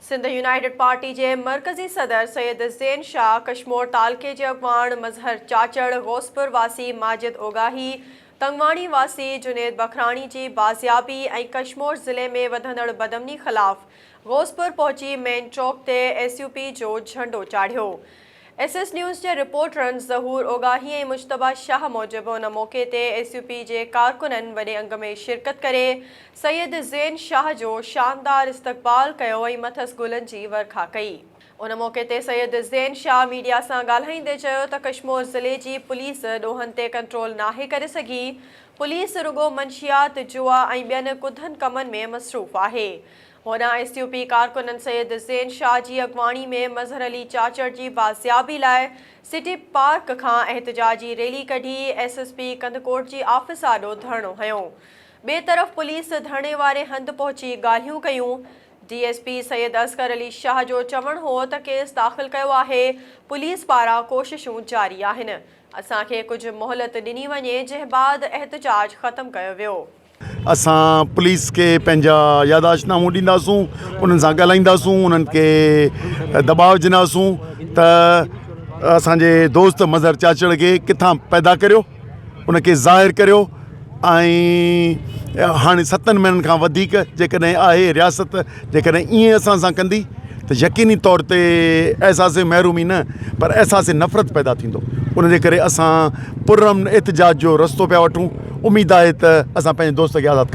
Sindh united party جي مرڪزي صدر سيد زين شاهه، ڪشمور تعلقي جي اڳواڻ مظهر چاچڙ، غوثپور واسي ماجد اوڳاهي، تنگواڻي واسي جنيد بکراڻي جي بازيابي ۽ ڪشمور ضلعي ۾ وڌندڙ بدامني خلاف غوثپور پهچي مين چوڪ تي ايس يو پي جو جهنڊو چاڙهيو. ايس ايس نيوز جي رپورٽرن ظهور اوڳاهي ۽ مجتبيٰ شاهه موجب ان موقعي تي ايس يو پي جي ڪارڪنن وڏي انگ ۾ شرڪت ڪري سيد زين شاهه جو شاندار استقبال ڪيو ۽ مٿس گلن جي ورکا ڪئي. ان موقعي تي سيد زين شاهه ميڊيا سان ڳالهائيندي چيو ته ڪشمور ضلعي جي پوليس ڏوهن تي ڪنٽرول ناهي ڪري سگهي، پوليس رڳو منشيات، جوا ۽ ٻين ڪڌن ڪمن ۾ مصروف آهي. هوڏانهن ايس يو پي ڪارڪنن سيد زين شاهه جي اڳواڻي ۾ مظهر علي چاچڙ جي بازيابي لاء سٽي پارڪ کان احتجاجي ريلي ڪڍي ايس ايس پي ڪنڌڪوٽ جي آفيس آڏو ڌرڻو هنيو. ٻئي طرف پوليس ڌرڻي واري هنڌ پهچي ڳالهيون ڪيون. D S P Syed Asghar Ali Shah جو چوڻ هو ته ڪيس داخل ڪيو آهي، پوليس پاران ڪوششون جاري آهن، اسان کي ڪجهه مهلت ڏني وڃي جنهن بعد احتجاج ختم ڪيو ويو. اسان پوليس کي پنهنجا ياداشت نامو ڏينداسون انهن سان ڳالهائينداسون انهن کي دٻاء وجهنداسون ته اسانجي دوست مظهر چاچڙ کي ڪٿان پيدا ڪريو ان کي ظاهر ڪريو ۽ هاڻي ستن مهينن کان وڌيڪ جيڪڏهن آهي رياست جيڪڏهن ائين اسان سان ڪندي ته يقيني طور تي احساس محرومي نه پر احساس نفرت پيدا ٿيندو ان جي ڪري اسان پرامن احتجاج جو رستو پيا وٺون اميد آهي ته اسان پنهنجي دوست کي آزاد ڪري.